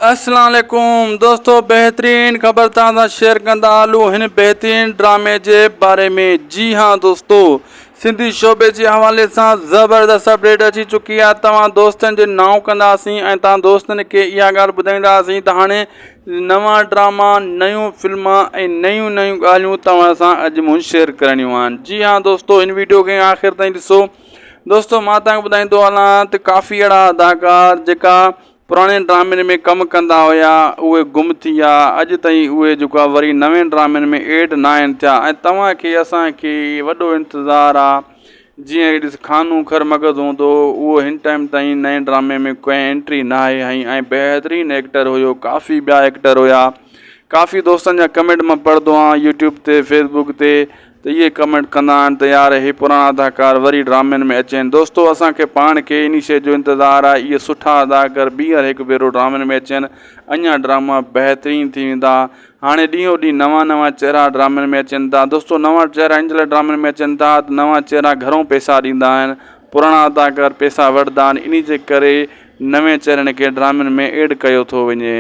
اسلام عليڪم دوستو بهترين خبر توهان سان شيئر ڪندا هلون هن بهترين ڊرامي جي باري ۾ جي ها دوستو سنڌي شعبي جي حوالي سان زبردست اپڊيٽ اچي چڪي آهي توهان دوستن جي نانء ڪنداسين ۽ توهان دوستن کي اها ڳالهه ٻڌائينداسين ته هاڻي نوان ڊراما نيون فلما ۽ نيون نيون ڳالهيون توهان سان اڄ مون شيئر ڪرڻيون آهن جي ها دوستو هن ويڊيو کي آخر تائين ڏسو دوستو مان توهان کي ٻڌائيندو هلان ته ڪافي اهڙا اداڪار جيڪا پراڻين ڊرامن ۾ ڪم ڪندا هيا اهي گم ٿي ويا اڄ تائين اهي جيڪو آ وري نوين ڊرامن ۾ ايڊ ناهن ٿيا ۽ توهان کي اسان کي وڏو انتظار آ جيئن ڏس خانو خر مغز هوندو هو اهو هن ٽائيم تائين نئين ڊرامي ۾ ڪنهن انٽري ناهي هنئي ۽ بهترين ايڪٽر هيو ڪافي ٻيا ايڪٽر هيا ڪافي دوستن جا ڪمينٽ مان پڙهندو آهيان يوٽيوب تي فيسبوڪ تي ته اهي ڪمينٽ ڪندا آهن ته يار هي پراڻا اداڪار وري ڊرامن ۾ اچين دوستو اسان کي پاڻ کي انهي شي جو انتظار آهي اهي سٺا اداڪار ٻيهر هڪ ڀيرو ڊرامن ۾ اچين اڃا ڊراما بهترين ٿي ويندا هاڻي ڏينهون ڏينهن نوان نوان چهرا ڊرامن ۾ اچن ٿا دوستو نوان چهرا ان جي لاء ڊرامن ۾ اچن ٿا ته نوان چهرا گهرو پئسا ڏيندا آهن پراڻا اداڪار پئسا وٺندا آهن انهي جي ڪري نوين چهرن کي ڊرامن ۾ ايڊ ڪيو ٿو وڃي.